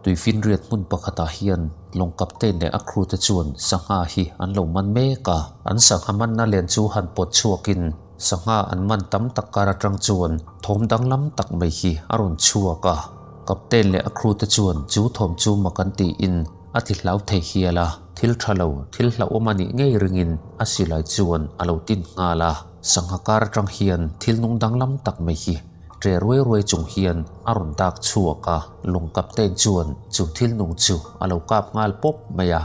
Tuifinriat hmun pakhatah hian lawng captain leh a crew te chuan sangha hi an lo man mek a. An sangha manna len chu han pawt chhuakin sangha an man tam tak kar atang chuan thawm danglam tak mai hi a rawn chhuak a. Captain leh a crew te chuan chu thawm chu mak an tiin a ti hlau thei hial a. Thil tha lo, thil hlauhawm a nih ngei ringin a silai chuan a lo tin nghal a. Sangha kar atang hian thil nung danglam tak mai hi Ṭe ruai ruai chung hian a rawn dak chhuak a, lawng captain chuan chu thil nung chu a lo kap nghal pawp mai a.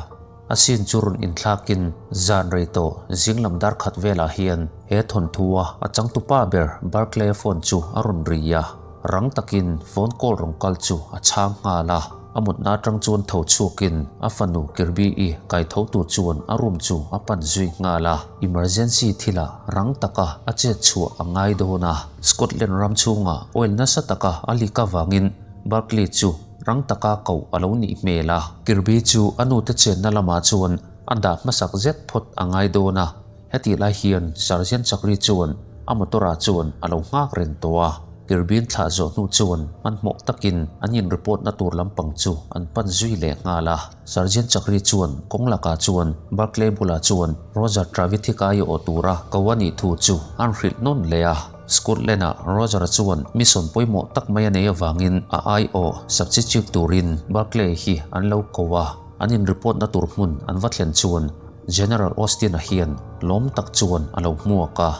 A sin chu rawn inthlakin zan rei tawh zing lam dar khat velah hian he thawnthua a changtupa ber Barclay-a phone chu a rawn ri a, rang takin phone call rawn kal chu a chhang nghal a. A mutna atang chuan tho chhuakin a fanu Kirby-i kai tho tur chuan a room chu a pan zui nghal a. Emergency thilah rang taka a chet chhuah a ngai dawn a. Scotland ram chhungah oil nasa taka a leak avangin Barclay chu rang taka koh a lo nih hmel a. Kirby chu a nute chenna lamah chuan a dah hmasak zet phawt a ngai dawn a. Hetih lai hian Sergeant Chakri chuan a motor-ah chuan a lo nghak reng tawh a, Kirbin thlah zawh hnu chuan hmanhmawh takin an in report na tur lampang chu an pan zui leh nghal a. Sergeant Chakri chuan kawng lakah chuan Barclay bulah chuan Roger Trevithick-a i awh tura ko a nih thu chu an hrilh nawn leh a. Scotland-ah Roger-a chuan mission pawimawh tak mai a nei avangin a aiawh substitute turin Barclay hi an lo ko a, an in report na tur hmun an va thlen chuan General Austin-a hian lawm tak chuan a lo hmuak a,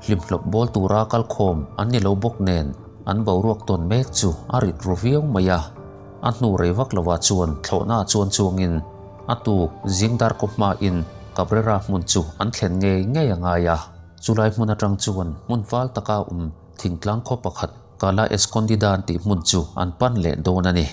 hlimhlawp bawl tura kalkhawm an ni lo bawk nen an boruak tawn mek chu a rit ru viau mai a. A hnu rei vak lovah chuan thlawhna chuan chuangin a tuk zing dar kaw hmain Cabrera hmun chu an thlen ngei ngei a ngai a. Chulai hmun atang chuan hmun fal taka awm thingtlang khaw pakhat Cala Escondida an tih hmun chu an pan leh dawn a ni.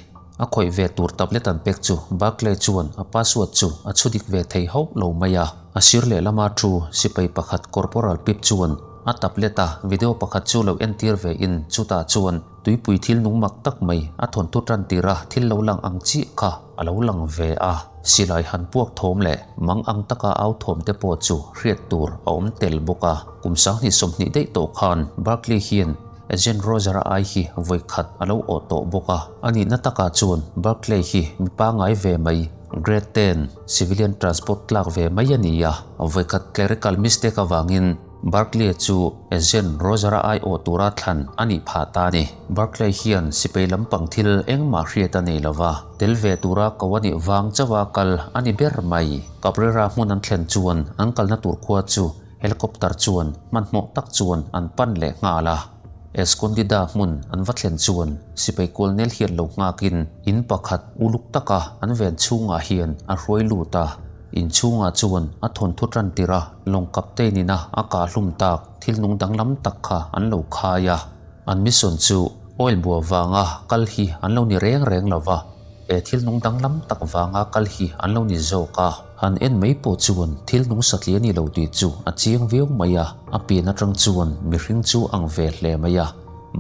A khawih ve tur tablet an pek chu Barclay chuan a password chu a chhu dik ve thei hauh lo mai a. A sir lehlama thu sipai pakhat Corporal Pip chuan a tablet a video pakhat chu lo entir ve in chutah chuan tuipui thil nung mak tak mai a thawnthu tan tir a thil lo lang ang chiah kha a lo lang ve a. Silai han puak thawm leh mang ang taka au thawm te pawh chu hriat tur a awm tel bawk a. Kum 2020 daih tawh khan Barclay hian Agent Roger-a ai hi vawi khat a lo awh tawh bawk a. A nihna takah chuan Barclay hi mi pangngai ve mai, Grade 10, civilian transport tlak ve mai a ni a. Vawi khat clerical mistake avangin Barclay chu Agent Roger-a ai awh tura thlan a nih phah ta a ni. Barclay hian sipai lampang thil engmah hriat a nei lo va, tel ve tura ko a nih vang chauha kal a ni ber mai. Cabrera hmun an thlen chuan an kalna tur khua chu Helicopter chuan hmanhmawh tak chuan an pan leh nghal a. Escondida hmun an va thlen chuan sipai kualnel hian lo nghakin in pakhat uluk taka an ven chhungah hian a hruai lut a. In chhungah chuan a thawnthu tan tirh a, lawng captain ina a kah hlum tak thil nung danglam tak kha an lo khai a. An mission chu oil bua vanga kal hi an lo ni reng reng lo va. He thil nung danglam tak vanga kal hi an lo ni zawk a. Han en mai pawh chuan thil nung satliah a ni lo tih chu a chiang viau mai a. A pian atang chuan mihring chu ang ve hle mai a.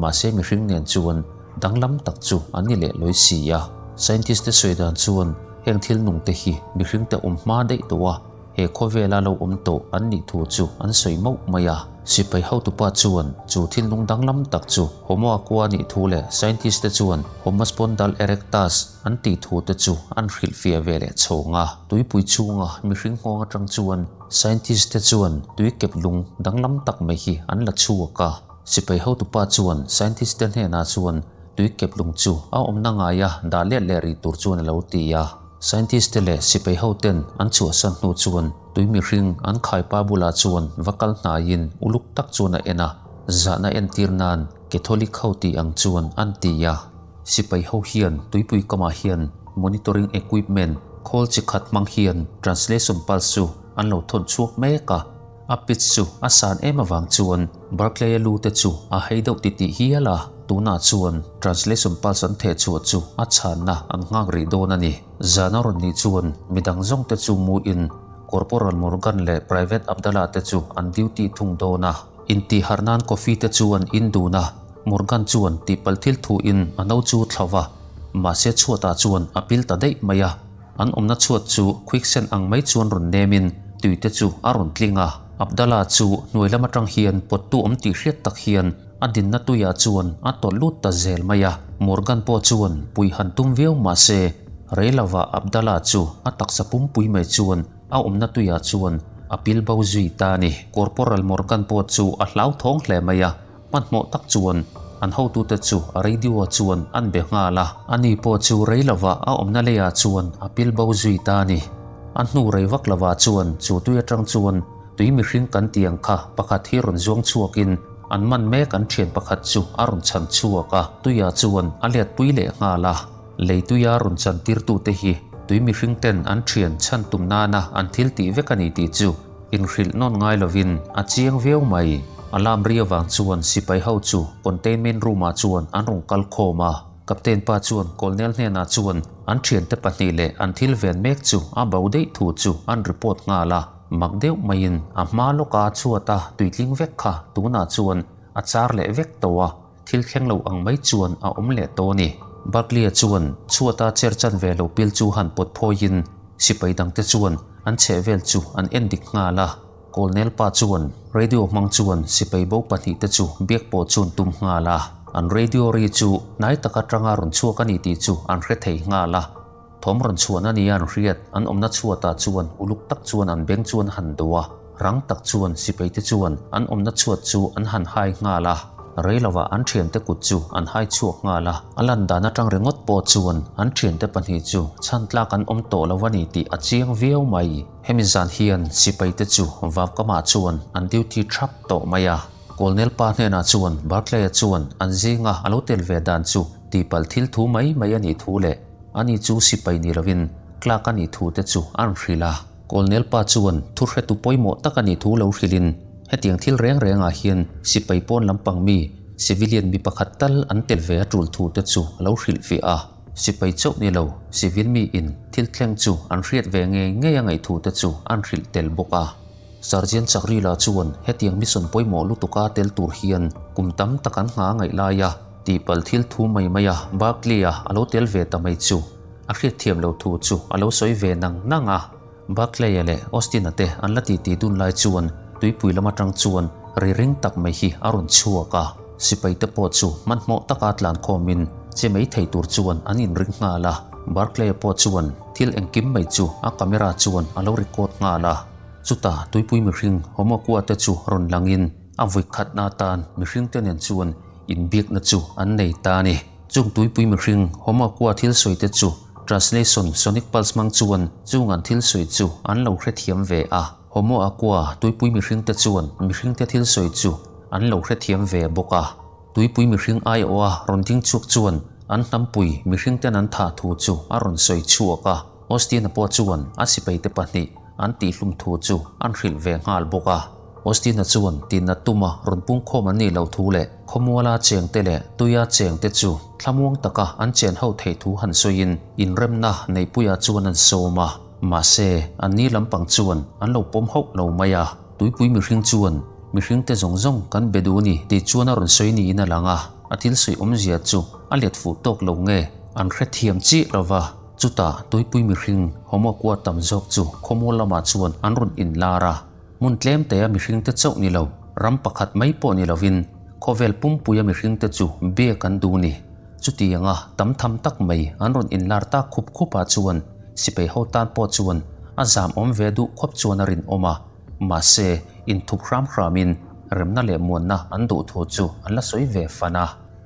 Mahse mihring nen chuan danglam tak chu an ni leh lawi si a. Scientist te sawi dan chuan heng thil nung te hi mihring te awm hma daih tawh a. He khawvela lo awm tawh an nih thu chu an sawi mauh mai a. Sipai hotupa chuan chu thil nung danglam tak chu Homo aqua nih thu leh scientist te chuan Homo spondal erectus an tih thu te chu an hrilhfiah ve leh chhawng a. Tuipui chhunga mihring nghawng atang chuan scientist te chuan tui kep lung danglam tak mai hi an la chhuak a. Sipai hotupa chuan scientist te hnenah chuan tui kep lung chu a awmna ngaia dah let leh rih tur chuan a lo ti a. Scientist te leh sipai ho ten an chhuahsan hnu chuan tui mihring an khaipa bulah chuan va kal hnaiin uluk tak chuan a en a, zahna entir nan Catholic ho tih ang chuan an ti a. Sipai ho hian tuipui kamah hian monitoring equipment khawl chi khat hmang hian translation pulse chu an lo thawn chhuak mek a. A pitch chu a san em avang chuan Barclay-a lu te chu a hei deuh titih hial a, tunah chuan translation pulse an theh chhuah chu a chhanna an nghak rih dawn a ni. Zan a rawn nih chuan midang zawng te chu muin Corporal Morgan leh Private Abdallah te chu an duty thung dawn a. Intihharh nan coffee te chu an in dun a, Morgan chuan tihpalh thil thuin a no chu thlo va, mahse chhuatah chuan a pil ta daih mai a. An awmna chhuat chu quicksand ang mai chuan rawn nemin tui te chu a rawn tling a. Abdallah chu hnuai lam atang hian pawttu awm tih hriat tak hian a dinna tuiah chuan a tawlh lut ta zel mai a. Morgan pawh chuan pui han tum viau mah se, rei lovah Abdallah chu a taksa pumpui mai chuan a awmna tuiah chuan a pil bo zui ta a ni. Corporal Morgan pawh chu a hlauthawng hle mai a, hmanhmawh tak chuan an hotute chu a radio-ah chuan an be nghal a. Ani pawh chu rei lovah a awmna leiah chuan a pil bo zui ta a ni. A hnu rei vak lovah chuan chu tui atang chuan tui mihring kan tih ang kha pakhat hi rawn zuang chhuakin an man mek an thian pakhat chu a rawn chhan chhuak a, tuiah chuan a let pui leh nghal a. Lei tuia rawn chan tirtute hi tui mihring ten an thian chhan tum nana an thil tih vek a ni tih chu inhrilh nawn ngai lovin a chiang viau mai. Alarm ri avang chuan sipai ho chu containment room ah chuan an rawn kal khawm a. Captain pa chuan Colonel hnenah chuan an thiante pahnih leh an thil ven mek chu a bo daih thu chu an report nghal a. Mak deuh maiin a hma lawka chhuata tuitling vek kha tunah chuan a char leh vek tawh a. Thil thleng lo ang mai chuan a awm leh tawh a ni. Barclay-a chuan chhuata chair chan ve lo pil chu han pawt phawiin sipai dangte chuan an chheh vel chu an en dik nghal a. Colonel pa chuan radio hmang chuan sipai bo pahnihte chu biak pawh chuan tum nghal a. An radio ri chu hnai tak atanga rawn chhuak a ni tih chu an hre thei nghal a. Thawm rawn chhuan a nia an hriat, an awmna chhuatah chuan uluk tak chuan an beng chuan han do a, rang tak chuan sipaite chuan an awmna chhuat chu an han hai nghal a, rei lovah an thiante kut chu an hai chhuak nghal a, a lan dan atang ringawt pawh chuan an thiante pahnih chu chhan tlak an awm tawh lo a ni tih a chiang viau mai. Hemi zan hian sipaite chu Vavkamah chuan an duty thap tawh mai a, Colonel pa hnenah chuan Barclay-a chuan an zinga a lo tel ve dan chu tihpalh thil thu mai mai a nih thu leh Ani chu sipai ni lovin clerk a nih thu te chu a rawn hrilh a. Colonel pa chuan thu hretu pawimawh tak a nih thu lo hrilhin, hetiang thil reng rengah hian sipai pawn lampang mi, civilian mi pakhat tal an tel ve a tul thu te chu a lo hrilh fiah a. Sipai chauh ni lo, civil miin thil thleng chu an hriat ve ngei ngei a ngaih thu te chu an hrilh tel bawk a. Sergeant Chakrila chuan hetiang mission pawimawh lutuka tel tur hian kum tam tak an hna ngaih lai a, Tihpalh thil thu mai mai a Barclay-a a lo tel ve ta mai chu a hriatthiam lo thu chu a lo sawi ve nang nang a. Barclay-a leh Austin-a te an la titi dun lai chuan tuipui lam atang chuan ri ring tak mai hi a rawn chhuak a. Sipai te pawh chu hmanhmawh taka tlan khawmin che mai thei tur chuan an inring nghal a. Barclay-a pawh chuan thil engkim mai chu a camera chuan a lo record nghal a. Chutah tuipui mihring Homoku-a te chu rawn langin a vawi khatna atan mihringte nen chuan Inbiakna chu an nei ta a ni. Chung tuipui mihring Homakua thil sawi te chu Translation Sonic Pulse hmang chuan chung an thil sawi chu an lo hrethiam ve a. Homo Aqua tuipui mihring te chuan mihring te thil sawi chu an lo hrethiam ve bawk a. Tuipui mihring aiawha rawn ding chhuak chuan an hnampui mihring ten an thah thu chu a rawn sawi chhuak a. Austin-a pawh chuan a sipaite pahnih an tihhlum thu chu an hrilh ve nghal bawk a. Austin-a chuan tinna tuma rawn pungkhawm an nih loh thu leh khawmuala chengte leh tuia chengte chu thlamuang taka an chen ho theih thu han sawiin inremna neihpuiah chuan an sawm a. Mahse, anni lampang chuan an lo pawm hauh lo mai a. Tuipui mihring chuan mihringte zawng zawng kan be duh a ni tih chuan a rawn sawi niin a lang a. A thil sawi awmzia chu a let fuh tawk lo nge an hrethiam chiah lo va. Chutah tuipui mihring Homoqua tam zawk chu khawmual lamah chuan an rawn inlar a. Hmun tlem te a mihringte chauh ni lo, ram pakhat mai pawh ni lovin khawvel pumpuia mihringte chu biak an duh ni. Chutianga tam tham tak mai an rawn inlar tak khup khupah chuan sipai ho tan pawh chuan a zam awm ve duh khawp chuan a rinawm a. Mahse, inthup hram hramin remna leh muanna an duh thu chu an la sawi ve fan a.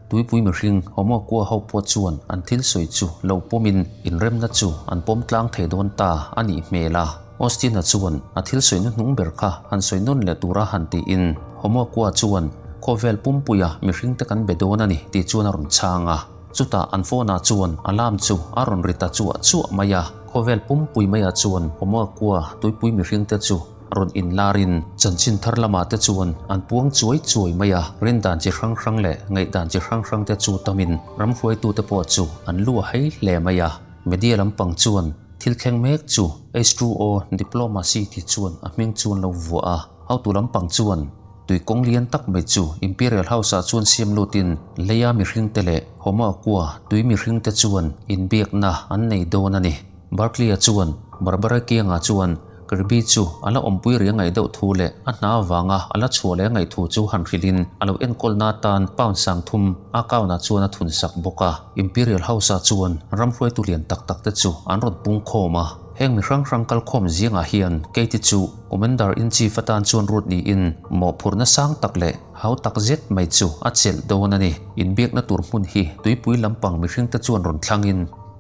Tuipui mihring Homo kua ho pawh chuan an thil sawi chu lo pawmin inremna chu an pawm tlang thei dawn ta a nih hmel a. Austin-a chuan a thil sawi hnuhnung ber kha han sawi nawn leh tura han tiin Homo kua chuan khawvel pumpuia mihringte kan be dawn a ni tih chuan a rawn chhang a. Chutah an phone-ah chuan alarm chu a rawn ri ta chuah chuah mai a. Khawvel pumpui maiah chuan Homo kua tuipui mihringte chu Rawn inlarin chanchin thar lamah te chuan an puang chuai chuai mai a, rindan chi hrang hrang leh ngaihdan chi hrang hrang te chu tamin ram hruaitute pawh chu an lu a hei hle mai a. Media lampang chuan thil thleng mek chu H2O Diplomacy ti chuan a hming chu an lo vuah a, hotu lampang chuan tui kawng lian tak mai chu Imperial House ah chuan siam lutin leia mihringte leh Homo Aqua tui mihringte chuan inbiakna an nei dawn a ni. Barclay-a chuan Barbara kiangah chuan. Kirby chu a la awmpui rih a ngaih deuh thu leh a hna avanga a la chhuah leh a ngaih thu chu han hrilhin a lo enkawlna atan pound 3000 a account ah chuan a thun sak bawk a. Imperial House ah chuan ram hruaitu lian tak tak te chu an rawn pung khawm a. Heng mi hrang hrang kal khawm zingah hian Katie chu Commander in Chief atan chuan rut niin mawhphurhna sang tak leh hau tak zet mai chu a chelh dawn a ni. Inbiakna tur hmun hi tuipui lampang mihringte chuan rawn thlangin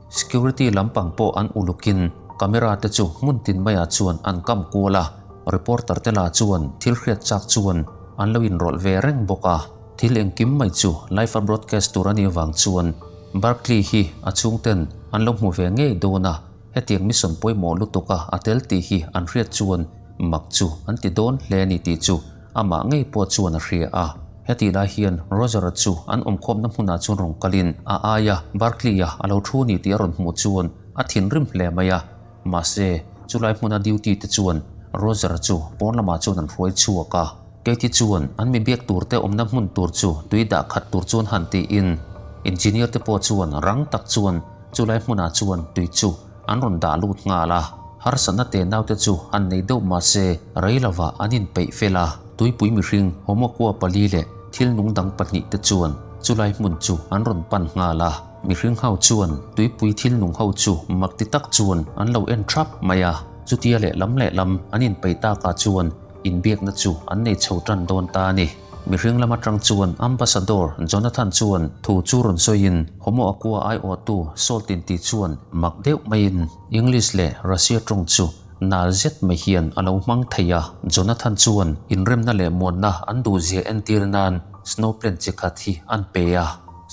Security lampang pawh an ulukin camera te chu hmun tin maiah chuan an kam kual a, reporter te lah chuan thil hriat chak chuan an lo inrawlh ve reng bawk a. Thil engkim mai chu live a broadcast tur a nih avang chuan Barclay hi a chhungten an lo hmu ve ngei dawn a, hetiang mission pawimawh lutuk a a tel tih hi an hriat chuan mak chu an ti dawn hle a ni tih chu amah ngei pawh chuan a hria a. Hetih lai hian Roger-a chu an awmkhawmna hmunah chuan rawn kalin a aia Barclay-a a lo thu ni tih a rawn hmuh chuan a thinrim hle mai a. Mahse, chulai hmuna duty te chuan Roger-a chu pawn lamah chuan an hruai chhuak a. Katie chuan an mi biak tur te awmna hmun tur chu tui dah khat tur chuan han tiin engineer te pawh chuan rang tak chuan chulai hmunah chuan tui chu an rawn dah lut nghal a. Harsatna te naute chu an nei deuh mahse rei lovah an inpeih fel a. Tuipui mihring Homokua pali leh thil nung dang pahnih te chuan chulai hmun chu an rawn pan nghal a. Mihring ho chuan tuipui thil nung ho chu mak ti tak chuan an lo en thap mai a. Chutia lehlam lehlam an inpeih takah chuan inbiakna chu an nei chho tan dawn ta a ni. Mihring lam atang chuan Ambassador Jonathan chuan thu chu rawn sawiin Homo Aqua aiawhtu Salt inti chuan mak deuh maiin English leh Russia tawng chu nal zet mai hian a lo hmang thei a. Jonathan chuan inremna leh muanna an duhzia entir nan snow plane chi khat hi an pe a.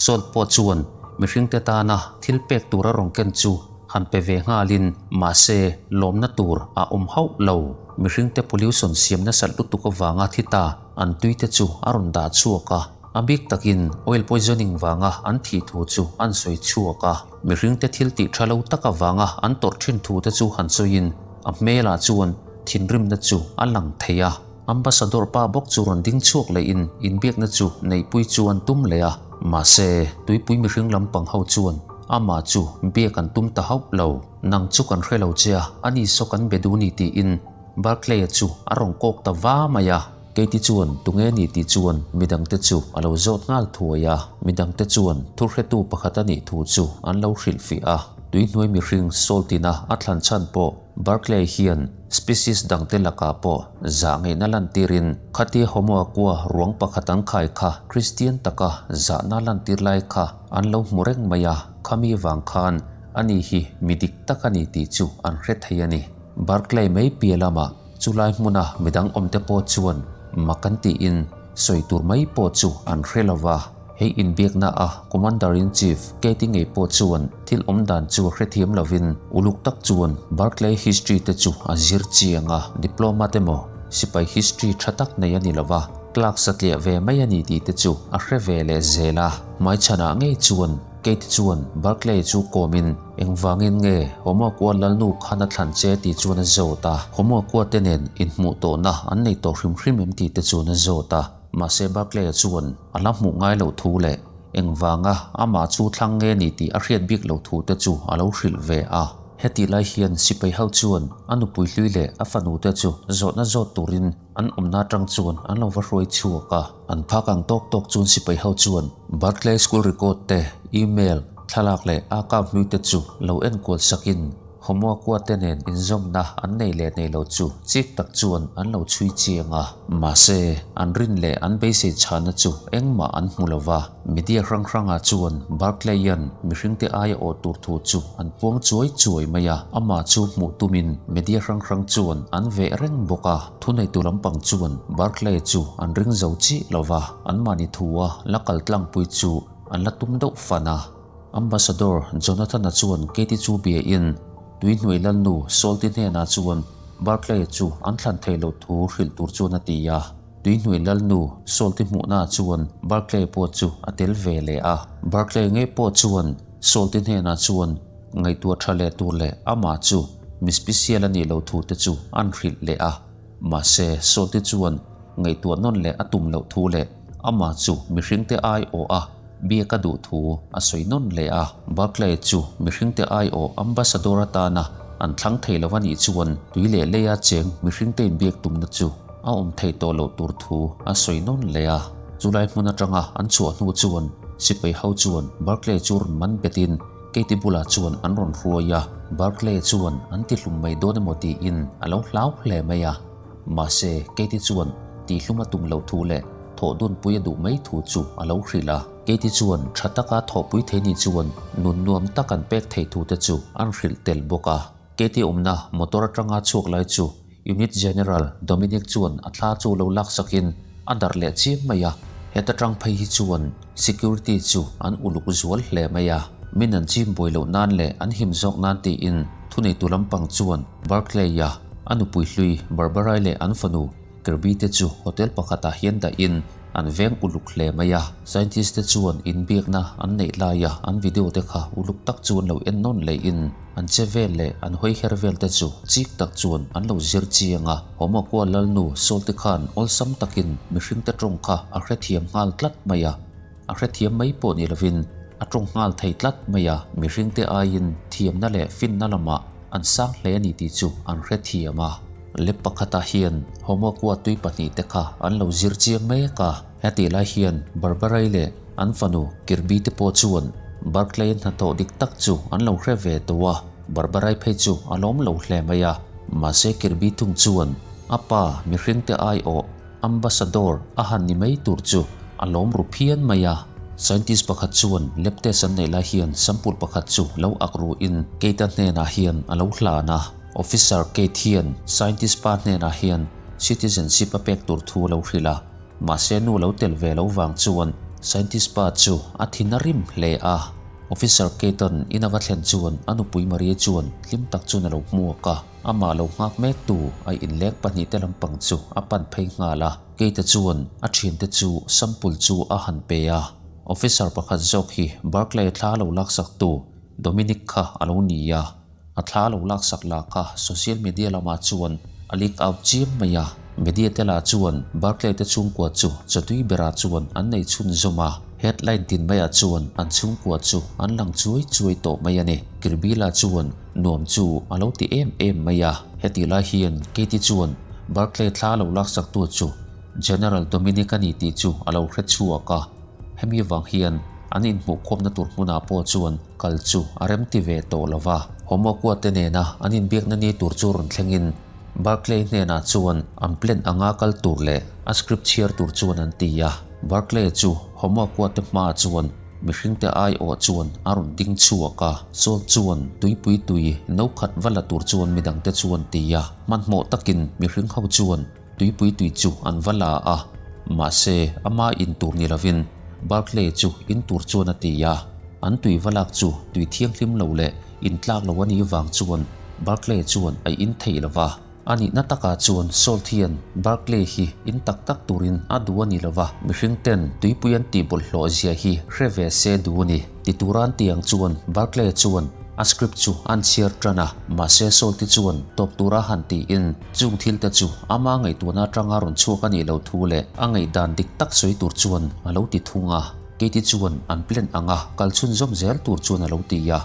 Salt pawh chuan mihringte tana thil pek tur a rawn ken chu han pe ve nghalin mahse lawmna tur a awm hauh lo. Mihringte pollution siam nasat lutuk avanga thi ta an tuite chu a rawn dah chhuak a, a bik takin oil poisoning vanga an thih thu chu an sawi chhuak a. Mihringte thil tih tha lo tak avanga an tawrh thin thu te chu han sawiin a hmelah chuan thinrimna chu a lang thei a. Ambassador pa bawk chu rawn ding chhuak lehin inbiakna chu neihpui chu an tum leh a, mahse tuipui mihring lampang ho chuan amah chu biak an tum ta hauh lo. Nang chu kan hre lo che a, ani saw kan be duh ni tiin Barclay-a chu a rawn kawk ta va mai a. Katie chuan tunge ni tih chuan midangte chu a lo zawt nghal thuai a, midangte chuan thuhretu pakhat a nih thu chu an lo hrilhfiah a. Tuihnuai mihring Salt-ina a thlan chhan pawh Barclay hian species dangte lakah pawh zah ngeihna lantirin khatia Homo aqua ruang pakhat an khai kha Kristian taka zahna lantir lai kha an lo hmu reng mai a, khami vang khan ani hi mi dik tak a ni tih chu an hre thei a ni. Barclay mai piah lamah chulai hmuna midang awmte pawh chuan mak an tiin sawi tur mai pawh chu an hre lo va. Hei inbiakna a Commander-in-Chief Katie ngei pawh chuan thil awm dan chu hrethiam lovin uluk tak chuan Barclay history te chu a zir chiang a, diploma te maw sipai history tha tak nei a ni lo va, clerk satliah ve mai a ni tih te chu a hre ve leh zel a. Hmaichhanah ngei chuan Katie chuan Barclay chu kawmin engvangin nge Homoakua lalnu khan a thlan che tih chuan a zawt a, Homoakua te nen inhmuh tawhna an nei tawh hrim hrim em tih te chuan a zawt a. Mahse Barclay-a chuan a la hmuh ngai loh thu leh engvanga amah chu thlang nge ni tih a hriat bik loh thu te chu a lo hrilh ve a. Hetih lai hian sipai ho chuan a nupui hlui leh a fanu te chu zawhna zawt turin an awmna atang chuan an lo va hruai chhuak a. An phak ang tawk tawk chuan sipai ho chuan Barclay school record te, email, thlalak leh a account hlui te chu lo enkual sakin Homoakua te nen inzawmna an nei leh nei lo chu chik tak chuan an lo chhui chiang a. Mahse, an rin leh an beisei chhana chu engmah an hmu lo va. Media hrang hrangah chuan Barclay-a'n mihringte aia awh tur thu chu an puang chuai chuai mai a. Amah chu hmuh tumin media hrang hrang chuan an veh reng bawk a. Thuneitu lampang chuan Barclay chu an ring zo chiah lo va, anmahni thua la kal tlangpui chu an la tum deuh fan a. Ambassador Jonathan-a chuan Katie chu bia in, Tuihnuai Lalnu Salty hnenah chuan Barclay chu an thlan theih loh thu hrilh tur chuan a ti a. Tuihnuai Lalnu Salty hmuhnaah chuan Barclay pawh chu a tel ve leh a. Barclay ngei pawh chuan Salty hnenah chuan ngaihtuah tha leh tur leh amah chu mi special a nih loh thu te chu an hrilh leh a. Mahse Salty chuan ngaihtuah nawn leh a tum loh thu leh amah chu mihringte aiawh a Biak a duh thu a sawi nawn leh a. Barclay chu mihringte aiawh ambassador atana An thlang thei lo a nih chuan tui leh leia cheng mihringte inbiak tumna chu a awm thei tawh loh tur thu a sawi nawn leh a. Chulai hmun atanga an chhuah hnu chuan sipai ho chuan Barclay chu rawn man betin Katie bulah chuan an rawn hruai a. Barclay chuan an tihlum mai dawn emaw tiin a lo hlau hle mai a. Mahse, Katie chuan tihlum a tum loh thu leh thawh dunpui a duh mai thu chu a lo hrilh a. Katie chuan tha taka thawhpui thei ni chuan nun nuam tak an pek thei thu te chu an hrilh tel bawk a. Katie awmna motor atanga chhuak lai chu Unit General Dominic chuan a thla chu lo laksakin a darh leh chiam mai a. Heta tang phei hi chuan security chu an uluk zual hle mai a. Min an chim buai loh nan leh an him zawk nan tiin thuneitu lampang chuan Barclay-a a nupui hlui Barbara-i leh an fanu Kirby te chu hotel pakhatah hian dahin an veng uluk hle mai a. Scientist te chuan inbiakna an neih laia an video te kha uluk tak chu an lo en nawn lehin an che vel leh an hawi her vel te chu chik tak chuan an lo zir chiang a. Homokoa lalnu Saul te khan awlsam takin mihring te tawng kha a hrethiam nghal tlat mai a. A hrethiam mai pawh ni lovin a tawng nghal thei tlat mai a. Mihring te aiin thiamna leh finna lamah an sang hle a ni tih chu an hrethiam a. Lep pakhatah hian Homokoa tui pahnihte kha an lo zir chiang mek a. Hetih lai hian Barbarai leh an fanu Kirby te pawh chuan Barclay hnathawh dik tak chu an lo hre ve tawh a. Barbarai phei chu a lawm lo hle mai a. Mahse Kirby thung chuan a pa mihringte aiawh Ambassador a han ni mai tur chu a lawm ru phian mai a. Scientist pakhat chuan lab test an neih lai hian sample pakhat chu lo ak ruin Kate-a hnenah hian a lo hlan a. Officer Kate hian scientist pa hnenah hian citizenship a pek tur thu a lo hrilh a, mahse nu lo tel ve lo vang chuan scientist pa chu a thin a rim hle a. Officer Kate-a'n in a va thlen chuan a nupui Maria chuan hlim tak chuan a lo hmuak a, amah lo nghak mektu a inleng pahnihte lampang chu a pan phei nghal a. Kate-a chuan a thiante chu sample chu a han pe a, officer pakhat zawk hi Barclay thla lo laksaktu Dominic kha a lo ni a. A thla lo laksak lah kha social media lamah chuan a leak out chiam mai a. Media te lah chuan Barclay te chhungkua chu chawtui berah chuan an nei chhunzawm a. Headline tin maiah chuan an chhungkua chu an lang chuai chuai tawh mai a ni. Kirby lah chuan nuam chu a lo ti em em mai a. Hetih lai hian Katie chuan Barclay thla lo laksaktu chu General Dominic a ni tih chu a lo hre chhuak a. Hemi vang hian an inhmuhkhawmna tur hmunah pawh chuan kal chu a remti ve tawh lo va. Homokoa te nena an inbiakna ni tur chu rawn thlengin Barclay hnenah chuan an plan anga kal tur leh a script chhiar tur chuan an ti a. Barclay chu Homokoa te hmaah chuan mihringte aiawh chuan a rawn ding chhuak a. Saul chuan tuipui tui no khat va la tur chuan midangte chuan ti a. Hmanhmawh takin mihring ho chuan Tuipui tui chu an va la a, mahse ama in tur ni lovin Barclay chu in tur chuan a ti a. An tui va lak chu tui thianghlim lo leh in tlak lo a nih vang chuan Barclay chuan a in thei lo va. A nihna takah chuan Salt hian Barclay hi in tak tak turin a duh a ni lo va, mihring ten tuipui an tih bawlhhlawh zia hi hre ve se duh a ni. Ti tura an tih ang chuan Barclay chuan a script chu an chhiar tan a, mahse Salt-i chuan tawp tura han tiin Chung thil te chu ama ngaihtuahna atanga rawn chhuak a nih loh thu leh a ngaihdan dik tak sawi tur chuan a lo ti thung a. Katie chuan an plan anga kal chhunzawm zel tur chuan a lo ti a.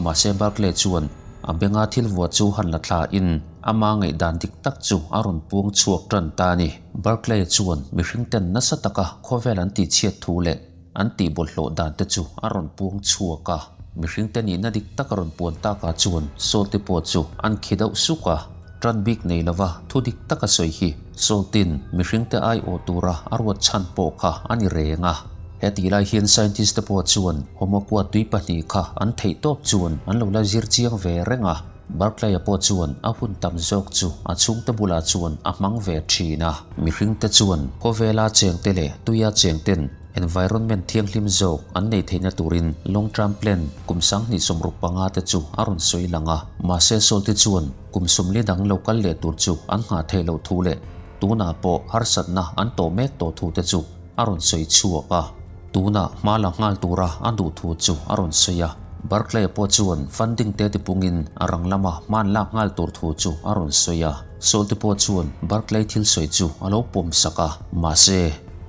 Mahse Barclay chuan a benga thil vuah chu han la thla in ama ngaihdan dik tak chu a rawn puang chhuak tan ta a ni. Barclay chuan mihring ten nasa taka khawvel an tihchhiat thu leh an tih bawlhhlawh dan te chu a rawn puang chhuak a. Mihringte nihna dik tak a rawn puan takah chuan Saul-te pawh chu an khi deuh suk a. Tan bik nei lova thu dik taka sawi hi Saul-tin mihringte aiawh tura a ruat chhan pawh kha a ni reng a. Hetih lai hian scientist-te pawh chuan Homoqua tui pahnih kha an theih tawp chuan an lo la zir chiang ve reng a. Barclay-a pawh chuan a hun tam zawk chu a chhungte bulah chuan a hmang ve thin a. Mihringte chuan khawvela chengte leh tuia chengten environment thianghlim zawk an neih theihna turin long term plan kum 2065 te chu a rawn sawi lang a. Mahse Saul-te chuan kum 40 dang lo kal leh tur chu an nghah theih loh thu leh tunah pawh harsatna an tawh mek tawh thu te chu a rawn sawi chhuak a. Tunah hma la nghal tura a duh thu chu a rawn sawi a. Barclay pawh chuan funding te tipungin a rang lama hman lak nghal tur thu chu a rawn sawi a. Saul-te pawh chuan Barclay thil sawi chu a lo pawm sak a. Mahse,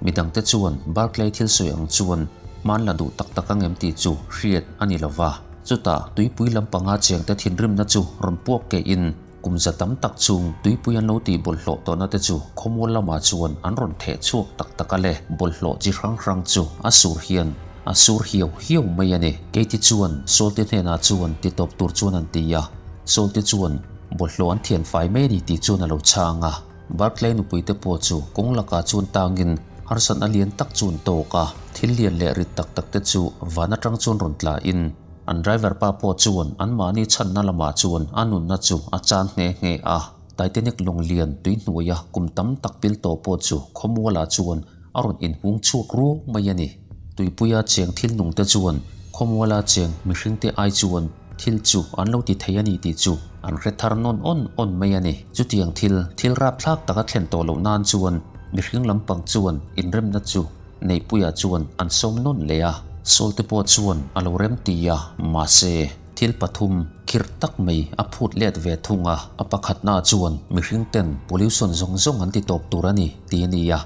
midangte chuan Barclay thil sawi ang chuan hman la duh tak tak ang em tih chu hriat a ni lo va. Chutah tuipui lampanga chengte thinrimna chu rawn puak keihin kum za tam tak chung tuipui an lo tih bawlhhlawh tawhna te chu khawmual lamah chuan an rawn theh chhuak tak tak a le. Bawlhhlawh chi hrang hrang chu a sur hian a sur hiau hiau mai a ni. Keiti chuan Sawlte hnenah chuan ti tawp tur chuan an ti a, Sawlte chuan bawlhhlawh an thian fai mai a ni tih chuan a lo chhang a. Barclay nupuite pawh chu kawng lakah chuan tangin harsatna lian tak chu an tawk a, thil lian leh rit tak tak te chu van atang chuan rawn tlahin an driver pa pawh chuan anmahni chhanna lamah chuan a nunna chu a chan nghe nghe a. Titanic lawng lian tui hnuaia kum tam tak pil tawh pawh chu khawmualah chuan a rawn inhung chhuak ruau mai a ni. Tuipuia cheng thil nungte chuan khawmuala cheng mihringte ai chuan thil chu an lo ti thei a ni tih chu an hre thar nawn awn awn mai a ni. Chutiang thil, thil rapthlak taka thlen tawh loh nan chuan mihring lampang chuan inremna chu Neihpuia chuan an sawm nawn leh a. Sawlte pawh chuan a lo rem ti a, mahse, thil pathum khirh tak mai a phut let ve thung a. A pakhatna chuan mihring ten pollution zawng zawng an ti tawp tur a ni ti a ni a.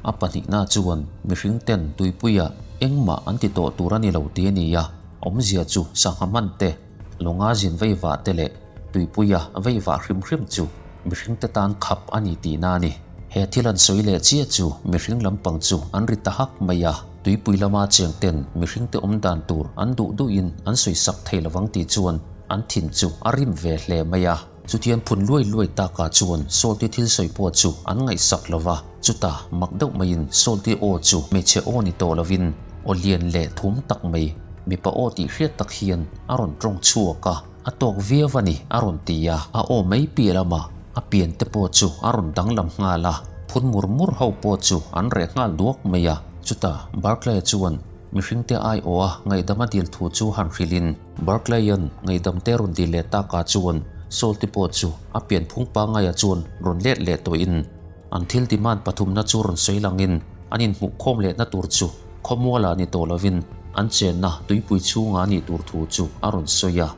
A pahnihna chuan mihring ten tuipuia engmah an ti tawh tur a ni lo ti a ni a. Awmzia chu sangha hman te, lawnga zin veivah te leh tuipuia veivah hrim hrim chu mihringte tan khap a ni tihna a ni. He thil an sawi leh chiah chu mihring lampang chu an ri ta hak mai a, tuipui lama cheng ten mihringte awm dan tur an duh duhin an sawi sak thei lovang tih chuan an thin chu a rim ve hle mai a. Chutian phun luai luai takah chuan Sawlti thil sawi pawh chu an ngaihsak lo va, chutah mak deuh maiin Sawlti aw chu hmeichhe aw ni tawh lovin aw lian leh thum tak mai, mipa aw tih hriat tak hian a rawn tawng chhuak a, a tawk viau a ni a rawn ti a, a aw mai piah lamah a pian te pawh chu a rawn danglam nghal a, phun mur mur ho pawh chu an reh nghal duak mai a, chutah Barclay chuan mihringte aiawha ngaihdam a dil thu chu han hrilhin, Barclay-a'n ngaihdamte rawn dil leh takah chuan Saul-te pawh chu a pianphung pangaia chuan rawn let leh tawhin an thil demand pathumna chu rawn sawi langin an inhmuhkhawm lehna tur chu khawmualah ni tawh lovin an chenna tuipui chhunga a nih tur thu chu a rawn sawi a.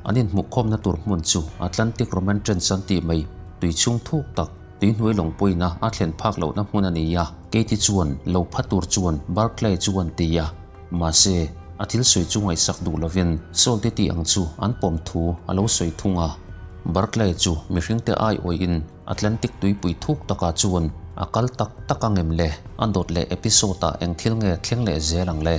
An inhmuhkhawmna tur hmun chu Atlantic Roman Trench an tih mai tui chhung thuk tak tui hnuai lawng pawina a thlen phak lohna hmun a ni a. Katie chuan lo pha tur chuan Barclay chu an ti a. Mahse, a thil sawi chu ngaihsak duh lovin Saul te tih ang chu an pawm thu a lo sawi thung a. Barclay chu mihringte aiawiin Atlantic tuipui thuk takah chuan a kal tak tak ang em le? A dawt leh episode-ah eng thil nge thleng leh zel ang le?